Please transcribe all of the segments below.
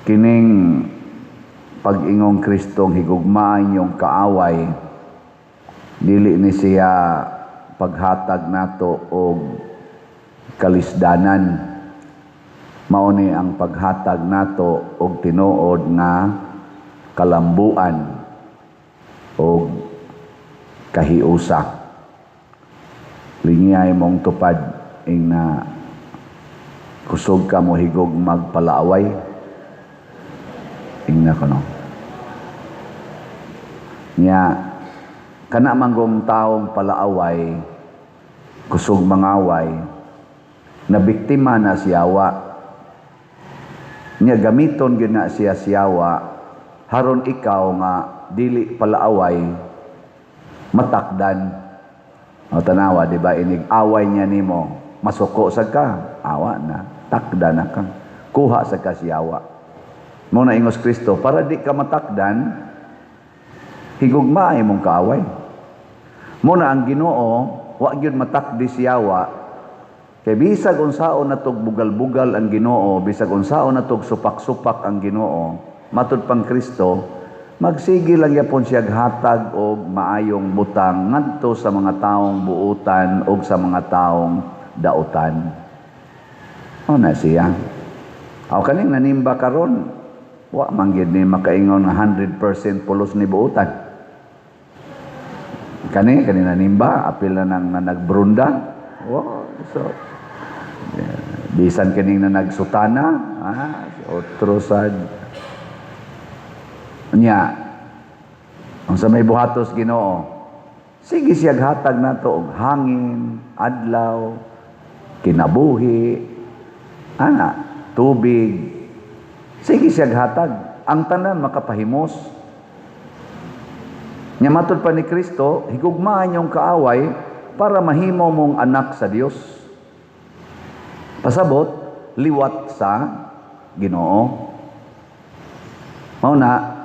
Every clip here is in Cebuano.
Kining pag-ingong Kristong higugmaa inyong kaaway, dili ni siya paghatag nato og kalisdanan. Mao ni ang paghatag nato og tinuod nga kalambuan og kahiusa. Lingiyay mong tupad ing na kusog ka mo higog magpalaaway. Ingna kono. Nya kana manggong taong palaaway, kusog mangaway, na biktima na siyawa. Nya gamiton gyud na siya siyawa haron ikaw nga dili palaaway matakdan. O tanawa, di ba, inig away niya nimo, masuko sa ka, awa na, takda na ka. Kuha sa ka siyawa. Mo na ingos Kristo, para di ka matakdan, higugmaay mong kaaway. Mo na ang Ginoo, wa gyud matakdi siyawa. Kay bisag unsaon natog bugal-bugal ang Ginoo, bisag unsaon natog supak-supak ang Ginoo, matud pang Kristo, magsige lang yapon siya hatag og maayong butang ngadto sa mga taong buutan og sa mga taong dautan. O na siya. Aw kaning nanimba karon, wa man gyud ni makaingon nga 100% pulos ni buutan. Kani kani nanimba, apil na nang na nagbrunda. Wa, so yeah. Bisan kining na nagsutana, otro sad. Nya, ang sa may buhatos Ginoo, sige siya hatag nato og hangin, adlaw, kinabuhi, ana, tubig. Sige siya hatag. Ang tanan makapahimos. Nya matud pa ni Kristo, higugmaan yung kaaway para mahimo mong anak sa Dios. Pasabot, liwat sa Ginoo. Mao na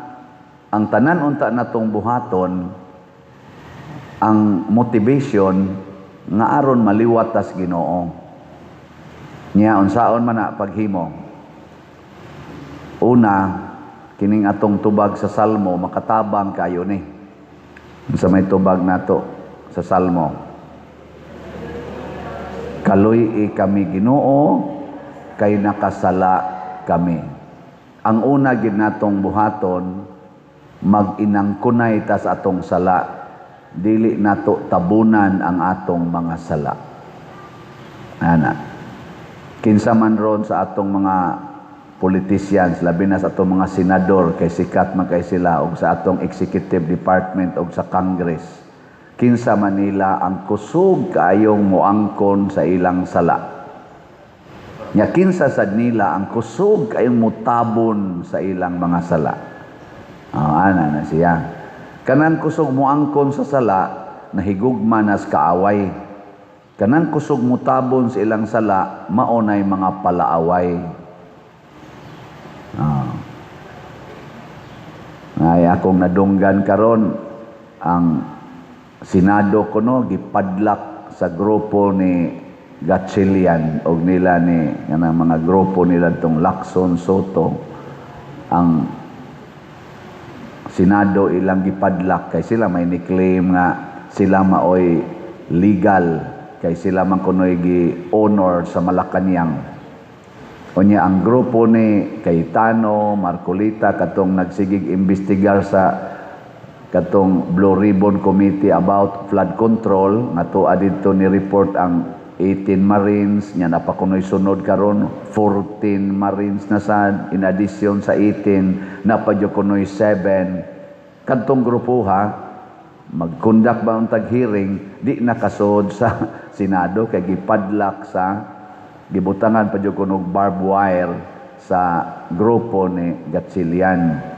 ang tanan unta natong buhaton, ang motivation nga aron maliwat tas Ginoo. Nya unsaon man na paghimo? Una, kining atong tubag sa Salmo makatabang kayo ni. Unsa may tubag nato sa Salmo? Kaluy-i kami, Ginoo, kay nakasala kami. Ang una gid natong buhaton, mag-inangkunay tas atong sala. Dili nato tabunan ang atong mga sala. Ana. Kinsa man ron sa atong mga politicians, labi na sa atong mga senador, kay sikat man kay sila, og sa atong executive department og sa Congress. Kinsa man nila ang kusog kaayong moangkon sa ilang sala? Nya kinsa sad nila ang kusog kaayong mutabon sa ilang mga sala? Oh, ana na siya. Kanang kusog moangkon sa sala, nahigugma nas kaaway. Kanang kusog mutabon sa ilang sala, mao nay mga palaaway. Ah. Ay akong nadunggan karon, ang Senado kuno gipadlak sa grupo ni Gatchalian og nila ni kanang mga grupo nila tong Lacson, Sotto. Ang Senado ilang gipadlak kay sila may ni-claim nga sila maoy legal kay sila man kunoy gi-honor sa Malacanang. Unya ang grupo ni Cayetano, Marcoleta, katong nagsigig imbestigar sa katong Blue Ribbon Committee about flood control nga tuwa didto ni report ang 18 Marines nya napakunoy sunod karon 14 Marines na sad in addition sa 18 napadyo kunoy 7. Kadtong grupo ha mag-conduct ba ang tag hearing, di nakasod sa Senado kay gipadlak sa gibutangan pa jud kuno og barbed wire sa grupo ni Gatchalian.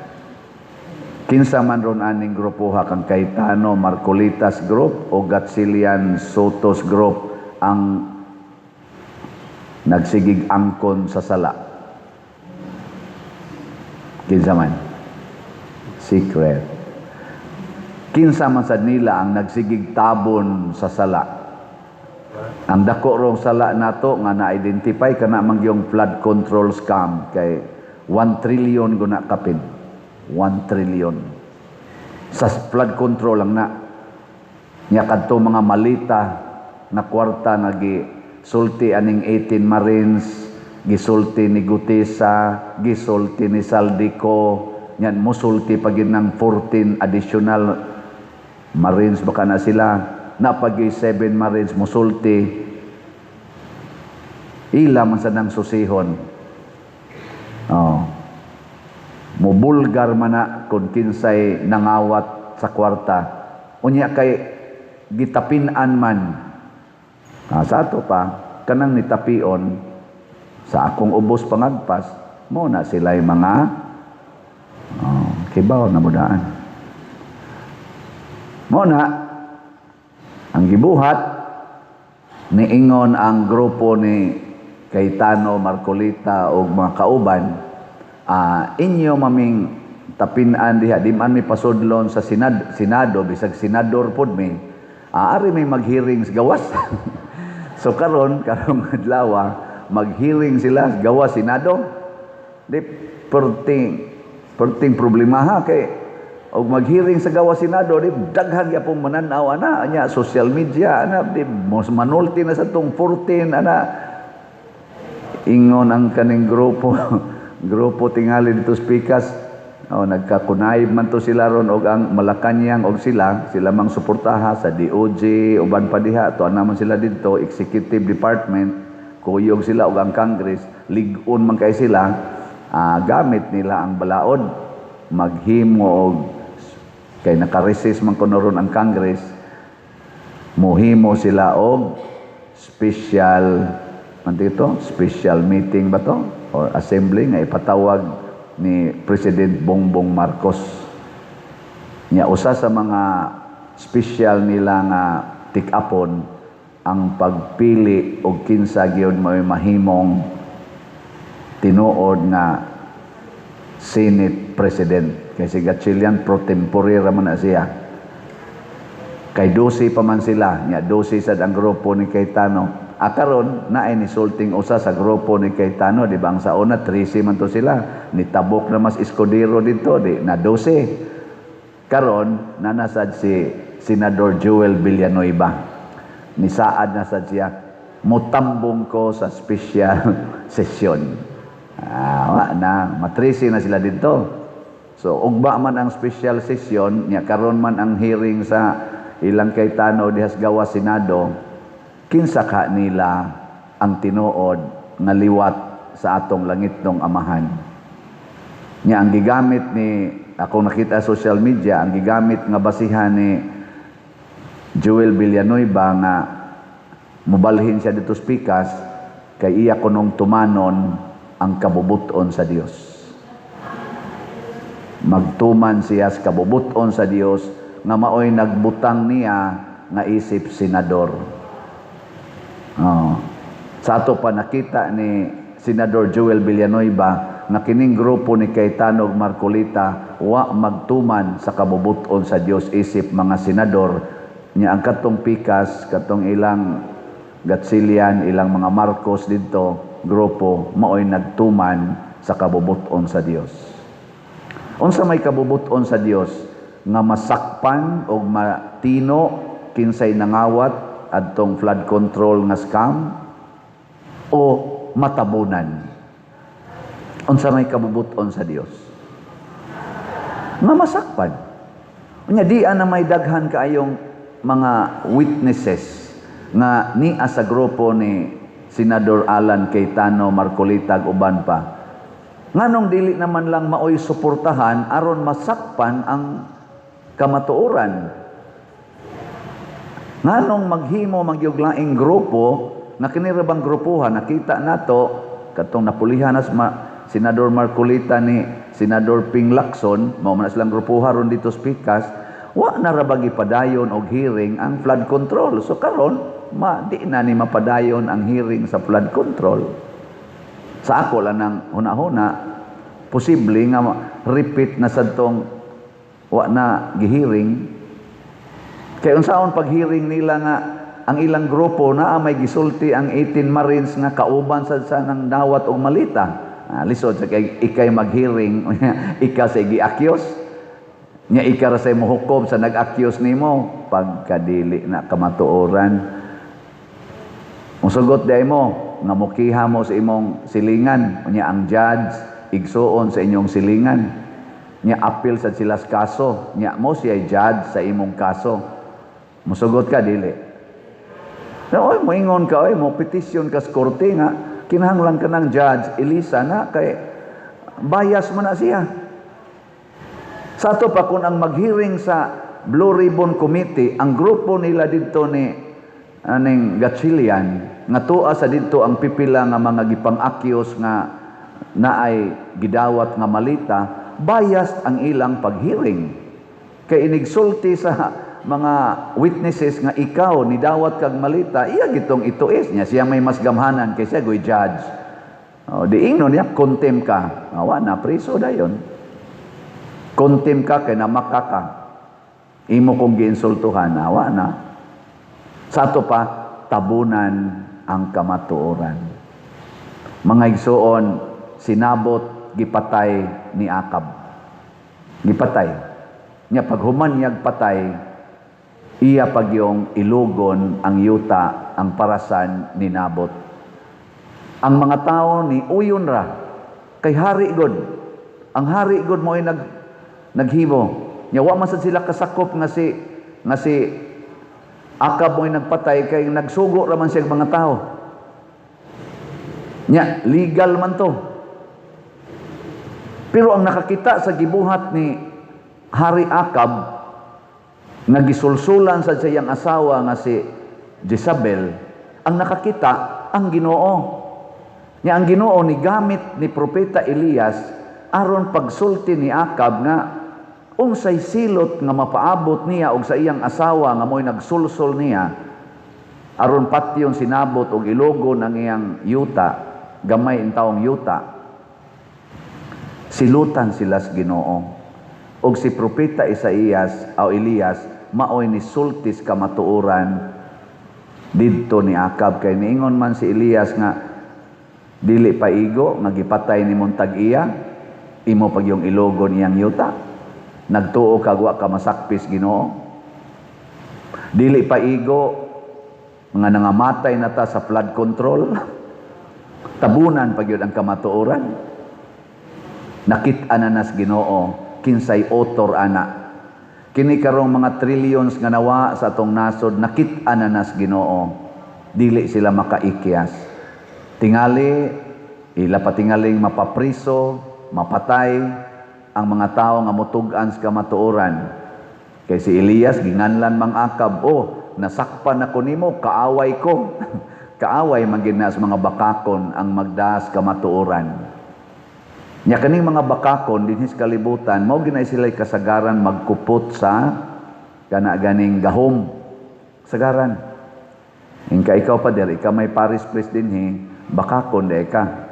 Kinsa man ron aning grupo ha, kang Cayetano Marcoleta's group o Gatchalian Sotto's group, ang nagsigig angkon sa sala? Kinsa man? Secret. Kinsa man sad nila ang nagsigig tabon sa sala? Ang dako rong sala nato nga na-identify kana man yung flood control scam kay 1 trillion guna kapin. 1 trillion. Sa flood control lang na. Nya kadto mga malita na kwarta nga gisulti aning 18 Marines, gisulti ni Guteza, gisulti ni Zaldy Co, yan musulti pa gyud ng 14 additional Marines baka na sila, napagi 7 Marines musulti, ila man sa nang susihon. Oh. Mubulgar man na kung kinsay nangawat sa kwarta. Unya kay gitapinan man. Ah, sa ato pa, kanang nitapion sa akong ubos pangagpas, mo na sila'y mga, oh, kibaw na mudaan. Mo na, ang gibuhat, niingon ang grupo ni Cayetano, Marcoleta o mga kauban, inyo maming tapinan diha, di man mi pasudlon sa Senado, bisag senador pod mi, ari may mag-hearing sa gawas. So karon, karong adlaw, mag-hearing sila sa gawas Senado. Di perting perting problema ha, kay og mag-hearing sa gawas Senado, di daghan gyapon mananaw ana nya social media ana, di mos manulti na sa tong 14 ana. Ingon ang kaning grupo grupo tingali dito speakers, oh, nagkakunayb man to sila ron og ang Malacañang og sila sila mang suportaha sa DOJ, uban pa diha to naman sila didto executive department, kuyog sila og ang Congress, lig-on man kay sila. Gamit nila ang balaod, maghimo og, kay naka-recess man kuno ron ang Congress, muhimo sila og special man dito, special meeting ba to or assembly nga ipatawag ni President Bongbong Marcos. Nya usa sa mga special nila nga tikapon ang pagpili og kinsa gyud may mahimong tinuod nga Senate President. Kay si Gatchalian, pro tempore ra man na siya. Kay 12 pa man sila, nya 12 sad ang grupo ni Cayetano. Ah, karon naay ni sulting usa sa grupo ni Cayetano, di ba ang sa una 13 man to sila, nitabok na mas Escudero dito, di na 12. Karon nanasad si Senador Joel Villanueva. Nisaad na sad siya, mutambong ko sa special session. Ah, wa na, matrisi na sila dito. So ugba man ang special session, nya karon man ang hearing sa ilang Cayetano dihas gawas Senado, kinsa ka nila ang tinuod nga liwat sa atong langitnong Amahan? Nya ang gigamit ni, ako nakita sa social media, ang gigamit nga basihan ni Joel Villanueva nga mubalhin siya dito speakers, kay iya kunong tumanon ang kabubuton sa Dios. Magtuman siya sa kabubuton sa Dios nga maoy nagbutang niya nga isip senador. Oh. Sa ato pa nakita ni Senador Joel Villanueva nga kining grupo ni Cayetano ug Marcoleta wa magtuman sa kabubuton sa Dios isip mga senador niya. Ang katong pikas, katong ilang Gatchalian, ilang mga Marcos didto grupo, maoy nagtuman sa kabubuton sa Dios. Unsa may kabubuton sa Dios? Nga masakpan og matino kinsay nangawat adtong flood control nga scam o matabunan? Unsa may kabubuton sa Dios? Nga masakpan. Unya di na may daghan kaayong mga witnesses nga nia sa grupo ni Senador Alan Cayetano, Marcoleta ug uban pa. Nganong dili naman lang maoy suportahan aron masakpan ang kamatuoran? Nganong maghimo magyug laing grupo nga kini ra bang grupuhan nakita nato katong napulihan nas Senador Marcoleta ni Senador Ping Lacson, mao man na silang grupuha ron dito speakers, wa na ra ba gipadayon og hearing ang flood control? So karon ma di na ni mapadayon ang hearing sa flood control. Sa ako lang ng huna-huna, posible nga repeat na sad tong wa na gihearing. Kay unsaon pag-hearing nila nga ang ilang grupo naa may gisulti ang 18 Marines nga kauban sad sa nang dawat og malita? Ah, lisod sa kay ikay mag-hearing, ikaw sa gi-accuse. Nya ikaw ra say mohukom sa nag-accuse nimo, pagkadili na kamatuoran. Musugot diay mo nga mukiha mo sa imong silingan, unya ang judge igsuon sa inyong silingan. Nya appeal sad sila sa kaso, nya mo siya judge sa imong kaso. Musugot ka, dili? Na oy, moingon ka, oy, mo petisyon ka sa korte nga kinahanglan ka ng judge ilisa na kay bias man na siya. Sa ato pa kung ang mag-hearing sa Blue Ribbon Committee, ang grupo nila didto ni aning Gatchalian, nga tuwa sa didto ang pipila nga mga gipang-accuse nga naay gidawat nga malita, biased ang ilang pag-hearing. Kay inigsulti sa mga witnesses nga ikaw nidawat kag malita, iya gitong ito is niya siya may mas gamhanan kay siya goy judge. Oh, di ingnon niya contempt ka. Awa na priso dayon. Contempt ka kay namaka ka. Imo kong giinsultuhan, awa na. Sa ato pa, tabunan ang kamatuoran. Mga igsuon, si Nabot gipatay ni Akab. Gipatay. Nya paghuman niyag patay, iya pagyong ilugon ang yuta, ang parasan ni Nabot. Ang mga tao ni uyon ra kay hari god. Ang hari god mo'y naghimo. Nya wa man sad sila kasakop nga si Akab mo'y nagpatay kay nagsugo ra man siya mga tao. Nya legal man to. Pero ang nakakita sa gibuhat ni Hari Akab nga gisulsulan sa siyang asawa nga si Jezabel, ang nakakita ang Ginoo. Nya ang Ginoo ni gamit ni propeta Elias aron pagsulti ni Akab nga unsay silot nga mapaabot niya og sa iyang asawa nga mo'y nagsulsol niya aron patyon si Nabot og ilogon ang iyang yuta, gamay intawong yuta. Silutan sila sa Ginoo. Og si propeta Isaías o Elias maoy ni sultis kamatuoran didto ni Akab, kay niingon man si Elias nga dili pa igo nga gipatay ni tag iya, imo pag yung ilogon iyang yuta? Nagtuo kag wa ka masakpis Ginoo? Dili pa igo nga nangamatay na ta sa flood control? Tabunan pa gyud ang kamatuoran. Nakit-an na nas Ginoo kinsay author ana. Kini karong mga trillions nga nawa sa atong nasod, nakit-an na nas Ginoo. Dili sila makaikyas. Tingali ila patingaling mapapriso, mapatay ang mga tao nga mutug-an sa kamatuoran. Kay si Elias ginganlan mang Akab, "Oh, nasakpan ako nimo, kaaway ko." Kaaway man gid na sa mga bakakon ang magdas kamatuoran. Nya kaning mga bakakon dinhi sa kalibutan, mao ginay sila kasagaran magkupot sa kana ganing gahom. Kasagaran. Ingka ikaw pa der, ikaw may parish priest dinhi, bakakon day ka.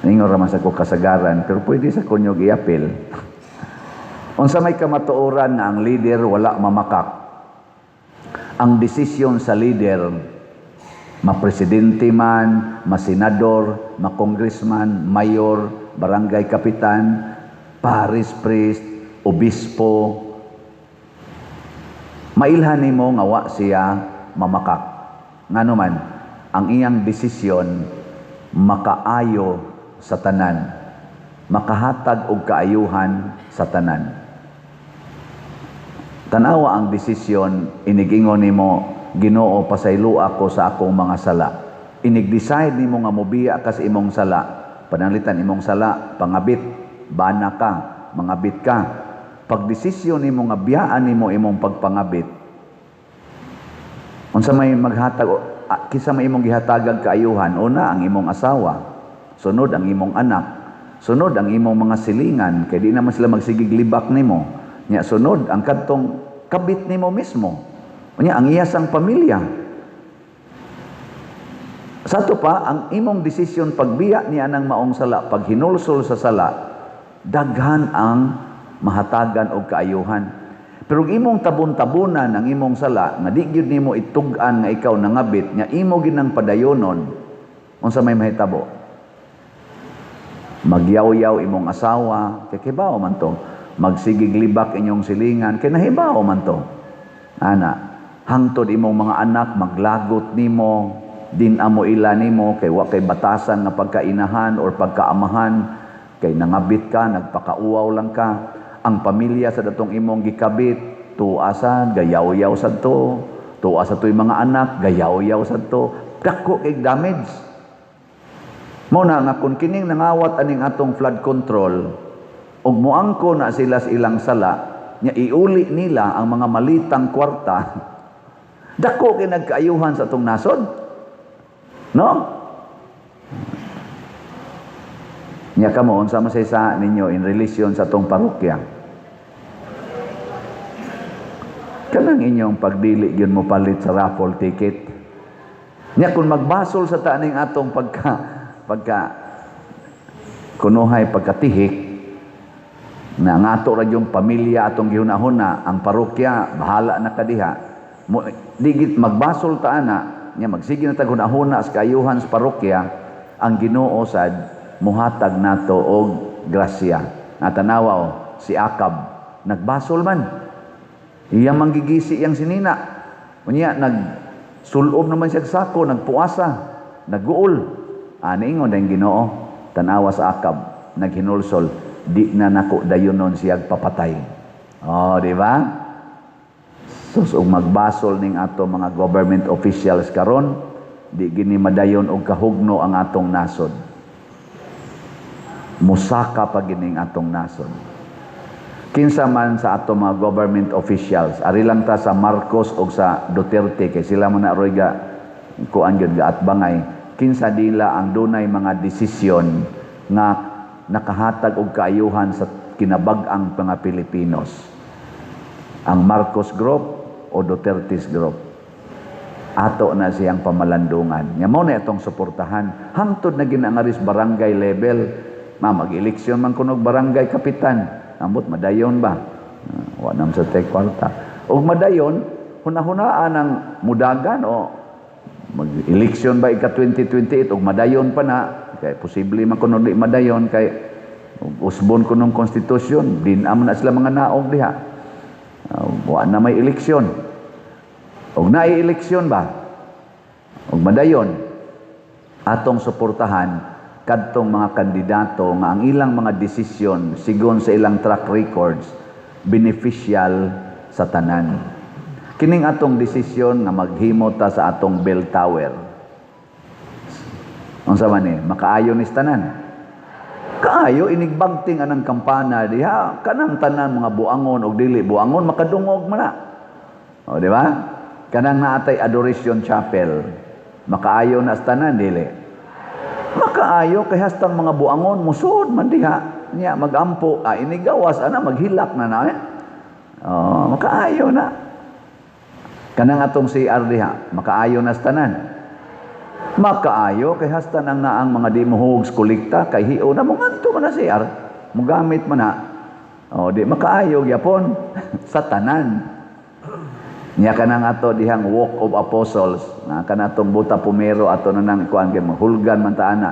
Ingon ra man sa ko kasagaran, pero pwede sa kunyog iapil. Unsa may kamatuoran nga ang leader wala mamakak? Ang desisyon sa leader, ma-presidente man, ma-senador, ma-congressman, mayor, barangay kapitan, parish priest, obispo, mailhan nimo nga wa siya mamakak. Ngano man, ang iyang desisyon makaayo sa tanan, makahatag og kaayuhan sa tanan. Tanawa ang desisyon, inigingon nimo, "Ginoo, pasayloa ko sa akong mga sala." Inig-decide nimo nga mobiya ka sa imong sala. Pananglitan imong sala, pangabit, bana ka, mangabit ka. Pag desisyon nimo nga biyaan nimo imong pagpangabit, unsa may maghatag, kinsa may imong gihatagag kaayuhan? Una, ang imong asawa, sunod ang imong anak, sunod ang imong mga silingan kay di naman sila magsigig libak nimo. Nya sunod ang kadtong kabit nimo mismo. Unya ang iyasang pamilya. Sa ato pa, ang imong desisyon pagbiya niya ng maong sala, pag hinulsol sa sala, daghan ang mahatagan og kaayuhan. Pero ang imong tabon-tabunan ang imong sala, nga di gyud nimo itug-an nga ikaw nangabit, nga imo ginang padayonon, unsa may mahitabo? Magyaw-yaw imong asawa kay kibaw man to. Magsigig libak inyong silingan kay nahibaw man to. Ana, hangtod imong mga anak maglagot nimo, din amo ila nimo kay wa kay batasan nga pagkainahan or pagkaamahan, kay nangabit ka, nagpakauwaw lang ka. Ang pamilya sa datong imong gikabit, tuasan, gayaw-yaw sad to. Tuwa sa to'y mga anak, gayaw-yaw sad to. Dako kay damage. Mo na nga kung kining nangawat aning atong flood control, ug moangko na sila sa ilang sala, nya iuli nila ang mga malitang kwarta, dako kay nagkaayuhan sa atong nasod. No? Nya kamo, unsa man sa ninyo in relation sa atong parokya? Kanang inyong pagdili gyud mo palit sa raffle ticket. Nya kung magbasol sa taning atong pagka kunuhay pagkatihik na ang ato ra yung pamilya atong gihuna-huna, ang parokya bahala na kadiha. Mo, digit magbasol ta ana, nya magsige na tag huna-huna sa kaayuhan sa parokya, ang Ginoo sad muhatag nato og grasya. Natanawa o si Akab nagbasol man. Iyang manggigisi iyang sinina. Unya nagsulob naman siya sa sako, nagpuasa, nagguol. Ani ingon ang Ginoo, tanawa sa Akab, naghinulsol, di na nako dayunon siya papatay. Oh, di ba? Sus, ug magbasol ning ato mga government officials karon, di gini madayon og kahugno ang atong nasod. Musaka pa gining atong nasod. Kinsa man sa ato mga government officials, ari lang ta sa Marcos og sa Duterte kay sila man na aroy ga kuan gyud ga atbangay, kinsa dila ang dunay mga desisyon nga nakahatag og kaayuhan sa kinabag-ang mga Pilipinos? Ang Marcos Group o Duterte's Group? Ato na siyang pamalandungan. Nya mao na itong suportahan. Hangtod na ginangaris barangay level. Ma, mag-eleksyon man kunog barangay kapitan. Ambot, madayon ba? Wa nam sa tek kwarta. Og madayon, hunahunaan ang mudagan o mag-eleksyon ba ika 2028 og madayon pa na, kay posible man kuno di madayon kay usbon kunong konstitusyon, din am na sila mga naog diha. Wa na may eleksyon. Og naay eleksyon ba? Og madayon, atong suportahan kadtong mga kandidato nga ang ilang mga desisyon sigon sa ilang track records beneficial sa tanan. Kining atong desisyon nga maghimo ta sa atong bell tower. Unsa man ni? Makaayo ni sa tanan. Kaayo inigbagting anang kampana diha, kanang tanan mga buangon og dili buangon makadungog man na. O, di ba? Kanang naatay Adoration Chapel, makaayo na sa tanan dili? Makaayo kay hastang mga buangon musod man diha nya magampo, inigawas ana maghilak na na eh. Oh, makaayo na. Kanang atong CR diha, makaayo na sa tanan. Makaayo kay hasta nang naang mga di mohuog sa kolekta kay hio na mongadto man na CR, mogamit man na. Oh, di makaayo gyapon sa tanan. Nya kanang ato dihang Walk of Apostles, na kanatong buta pumero ato na nang kuan kay mahulgan man ta ana.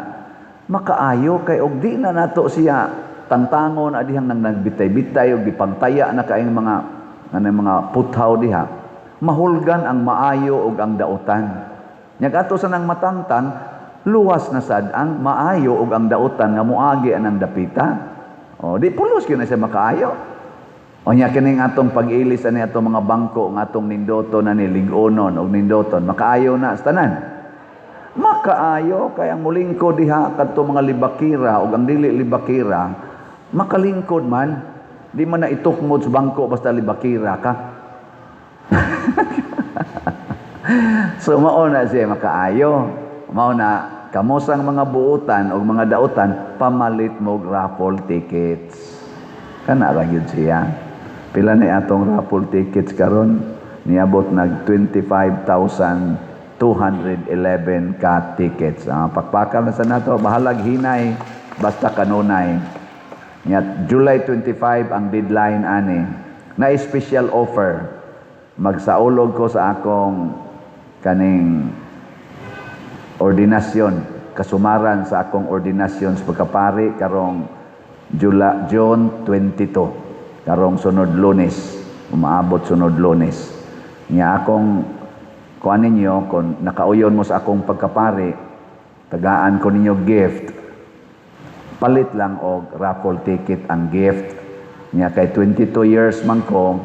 Makaayo kay og di na nato siya tangtangon na dihang nang nagbitay-bitay og gipantaya na kaayong mga anang mga puthaw diha. Mahulgan ang maayo og ang dautan. Nya ato sa nang matangtang, luwas na sad ang maayo og ang dautan nga moagi anang dapita. O di pulos gyud na siya makaayo. O nya kining atong pag-ilis ani atong mga bangko nga atong nindoto na ni lig-onon og nindoton, makaayo na sa tanan. Makaayo kay ang mulingkod diha kadto mga libakira og ang dili libakira, makalingkod man. Di man na itukmod sa bangko basta libakira ka. So mao na siya makaayo. Mao na kamosang mga buutan og mga dautan pamalit mo raffle tickets. Kana ra gyud siya. Pila ni atong raffle tickets karon? Niabot nag 25,211 ka tickets. Pakpakan na sa nato, bahalag hinay basta kanunay. Nya July 25 ang deadline ani. Na special offer. Magsaulog ko sa akong kaning ordinasyon kasumaran sa akong ordinasyon sa pagkapari karong Jula, June 22, karong sunod Lunes, umaabot sunod Lunes. Nya akong kuan ninyo, kung nakauyon mo sa akong pagkapari, tagaan ko ninyo gift. Palit lang og raffle ticket ang gift. Nya kay 22 years man ko,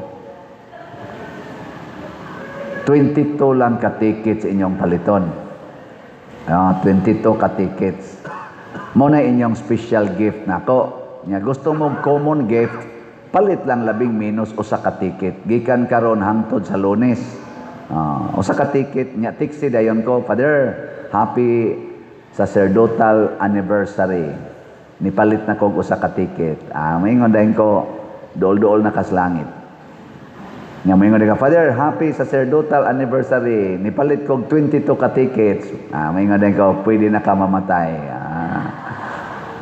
22 lang ka tickets inyong paliton. 22 ka tickets. Mao na inyong special gift nako. Nya gusto mo common gift, palit lang labing minus usa ka ticket. Gikan karon hangtod sa Lunes. Usa ka ticket nya text dayon ko, "Father, happy sacerdotal anniversary. Nipalit na kog usa ka ticket." Maingon dayon ko, "Duol-duol na kas langit." Nya moingon ka, "Father, happy sacerdotal anniversary. Nipalit kog 22 ka tickets." Maingon din ko, "Pwede na ka mamatay."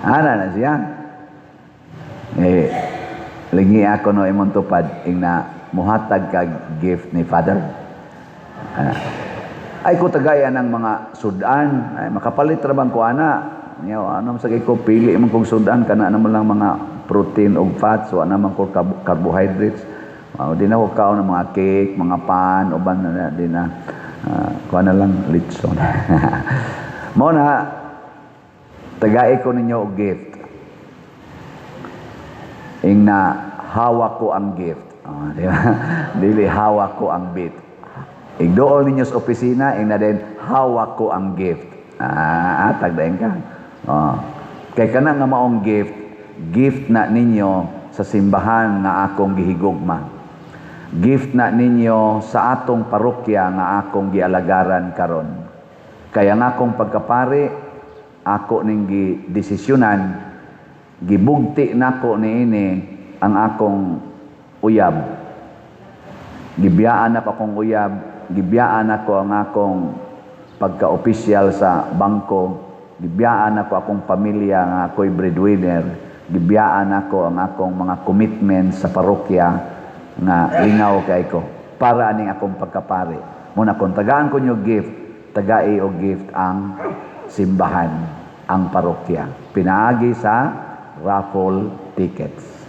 Ana na siya. Eh, lingi ako no imong tupad, ing na muhatag kag gift ni Father. Ay ko tagayan ng mga sudan, ay makapalit ra bang ko ana. Nya ano sa ko pili man kong sudan kana naman lang mga protein ug fats, wa naman ko carbohydrates. Di na ko kaon ng mga cake, mga pan, uban na di na. Kuha na lang litson. Mao na tagai ko ninyo og gift. Ing na hawak ko ang gift. Oh, di ba? Dili hawak ko ang bit. Igdool ninyo sa opisina, ing na din, hawak ko ang gift. Tagdain ka. Oh. Kay kana nga maong gift, gift na ninyo sa simbahan nga akong gihigugma. Gift na ninyo sa atong parokya nga akong gialagaran karon. Kaya nga akong pagkapari, ako ning gidesisyonan, gibugti nako niini ang akong uyab. Gibiyaan ako akong uyab, gibiyaan ako ang akong pagka-opisyal sa bangko, gibiyaan ako akong pamilya nga ako'y breadwinner, gibiyaan ako ang akong mga commitment sa parokya nga lingaw kay ko para aning akong pagkapari. Muna kung tagaan ko nyo gift, tagai og gift ang simbahan, ang parokya. Pinaagi sa raffle tickets.